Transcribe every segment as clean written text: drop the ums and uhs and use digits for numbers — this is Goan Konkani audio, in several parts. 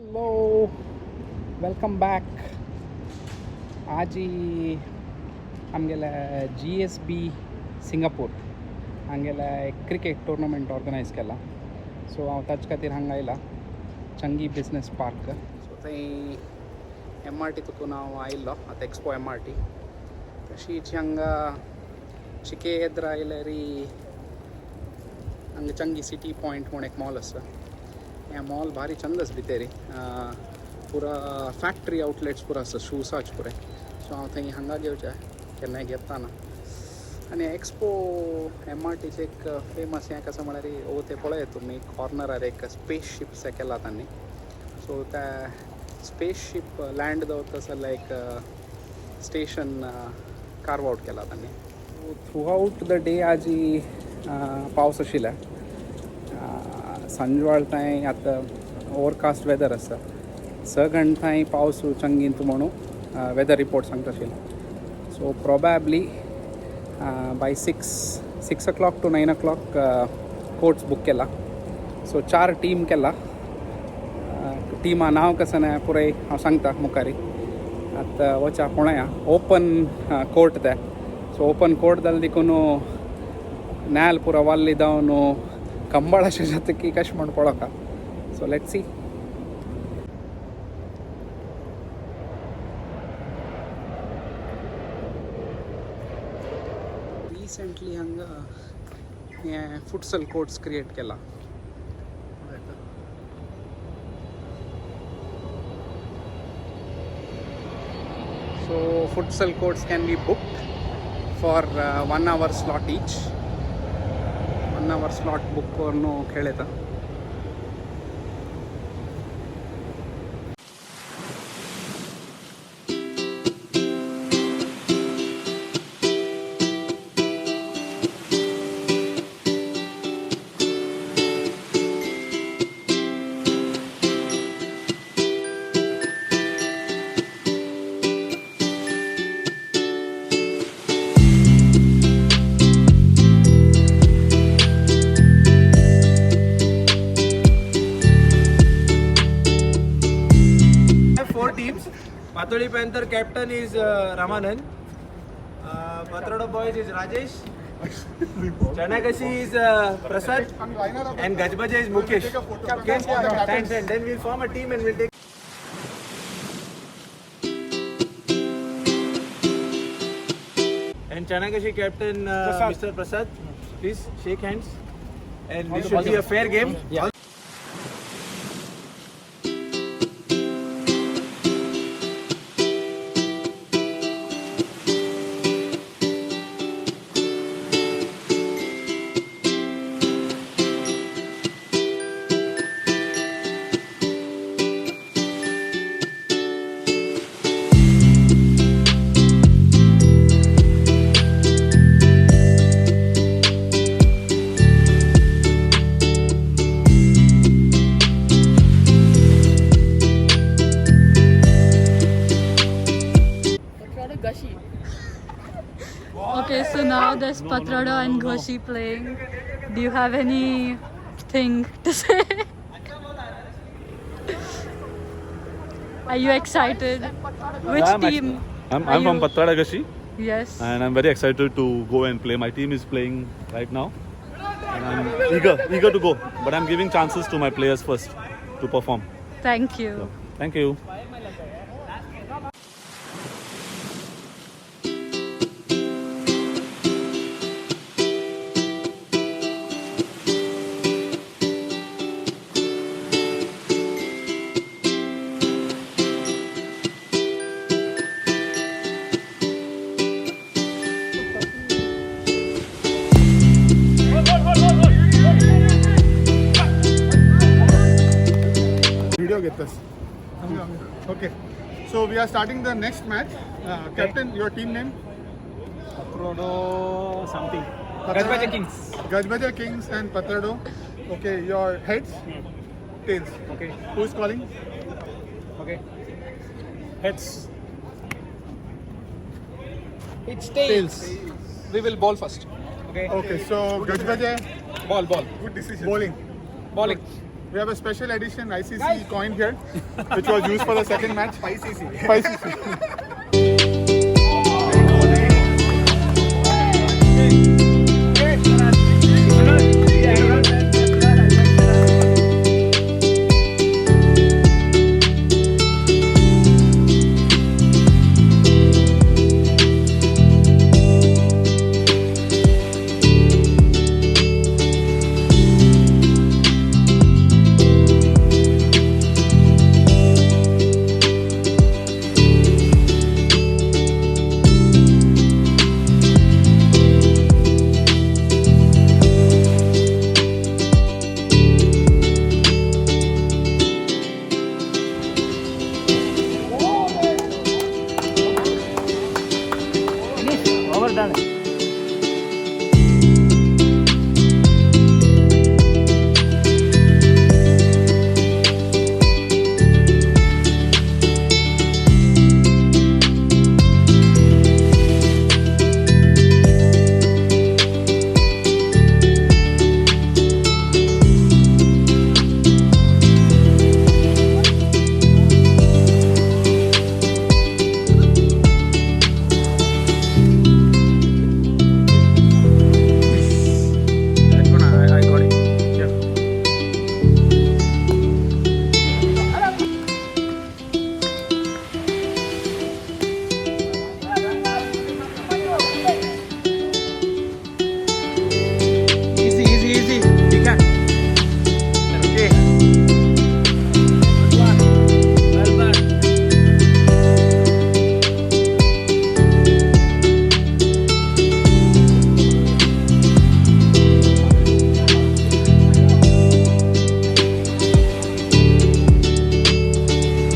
Hello, welcome back. आजी आमगेले GSB Singapore हांगेले एक क्रिकेट टुर्नामेंट ऑर्गनायज केला. सो हांव ताचे खातीर हांगा आयला, चंगी बिजनेस पार्क. सो थंय MRT तुकून हांव आयिल्लो आतां एक्सपो MRT. तशीच हांगा चिकेद्र आयल्यार हांगा चंगी सिटी पॉयंट म्हूण एक मॉल आसा. हें मॉल भारी चंद आसा भितरी, पुरा फॅक्टरी आउटलेट्स पुरा आसा, शूसाच पुराय. सो हांव थंय हांगा घेवचें केन्नाय घेताना. आनी एक्सपो MRTचे एक फेमस हें कशें म्हळ्यार ओ तें पळय तुमी कॉर्नरार एक स्पेस शीप केला तांणी. सो त्या स्पेस शीप लँड दवरता जाल्यार एक स्टेशन कार्व आउट केला तांणी. थ्रू आउट the day आजी पावस आशिल्ले. सांजवाळ थंय आतां ओवरकास्ट वेदर आसा. स घंटाय पावस चंगींत म्हणून वेदर रिपोर्ट सांगता आशिल्लो. So probably by 6 o'clock to 9 o'clock courts book केला. सो चार टीम केला. टिमा नांव कसं ना पुराय हांव सांगता मुखारी. आतां वचा पळोवया. ओपन कोर्ट ते. सो ओपन कोर्ट जालें देखून नेल पुरा वाल्ली जावन कंबळ अशें जाता की कशें म्हण पळोवका. So let see. Recently हांगा हें फुटसल कोर्ट्स क्रिएट केला. So futsal courts can be booked for 1 hour slot each. 1 hour slot book करून खेळयता. Have four teams. Patoli Panther captain is Ramanand. Patroda Boys is Rajesh. Chanakasi is Prasad. And Gajbaja is Mukesh. Okay? Thanks. And then we'll form a team and we'll take. And Chanakasi captain Mr. Prasad, please shake hands. And this should be a fair game. Yeah. Gashi. Okay, so now there's Patrada and Ghoshi playing. Do you have anything to say? Are you excited? Which Yeah, I'm team? I'm, are I'm from you? Patrada Gashi Yes. and I'm very excited to go and play. My team is playing right now and I'm eager to go. But I'm giving chances to my players first to perform. Thank you. So, thank you. Video घेतस. Okay, so we are starting the next match. Captain, your team name? Patrodo something. Gajbaje Kings. Gajbaje Kings and Patrado. Okay, your heads, tails. Okay. Who is calling? Okay. Heads. It's tails. We will ball first. Okay. Okay, so Gajbaje Ball, ball. Good decision. Bowling. Bowling. We have a special edition ICC coin here, which was used for the second match. 5cc. 5cc. I got it. Yeah. Easy, easy, easy. You can. Okay. Well done.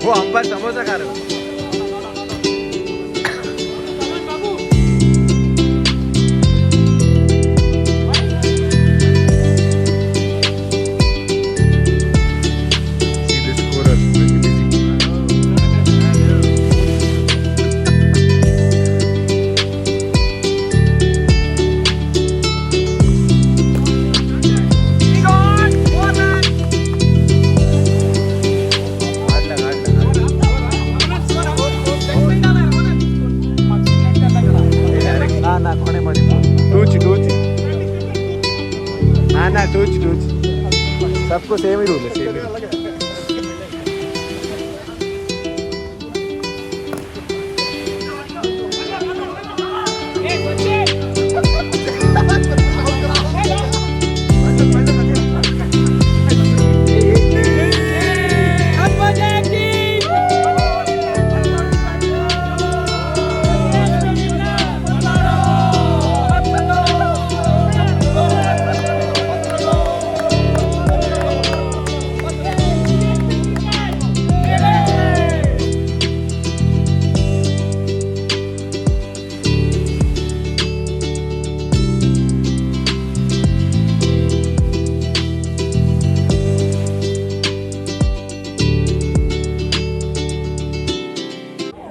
वो अंबर समोसा खा रहे हो. See this scorer, very busy. ना ना कोने मध्ये टूच टूच ना ना टूच टूच सबको सेम ही रूल है, सेम ही.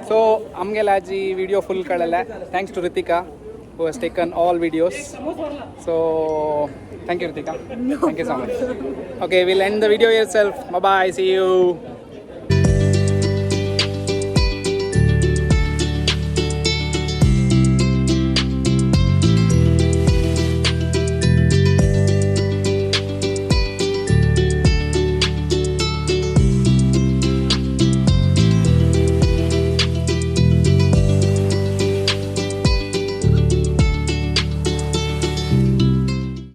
ಸೊ ಆಮ್ಗೆಲ್ಲ ಆಜಿ ವಿಡಿಯೋ ಫುಲ್ ಕಳಲ್ಲ. Thanks to Ritika who has taken all videos. So thank you, Ritika. Thank you so much. Okay, we'll end the video yourself. Bye bye, see you.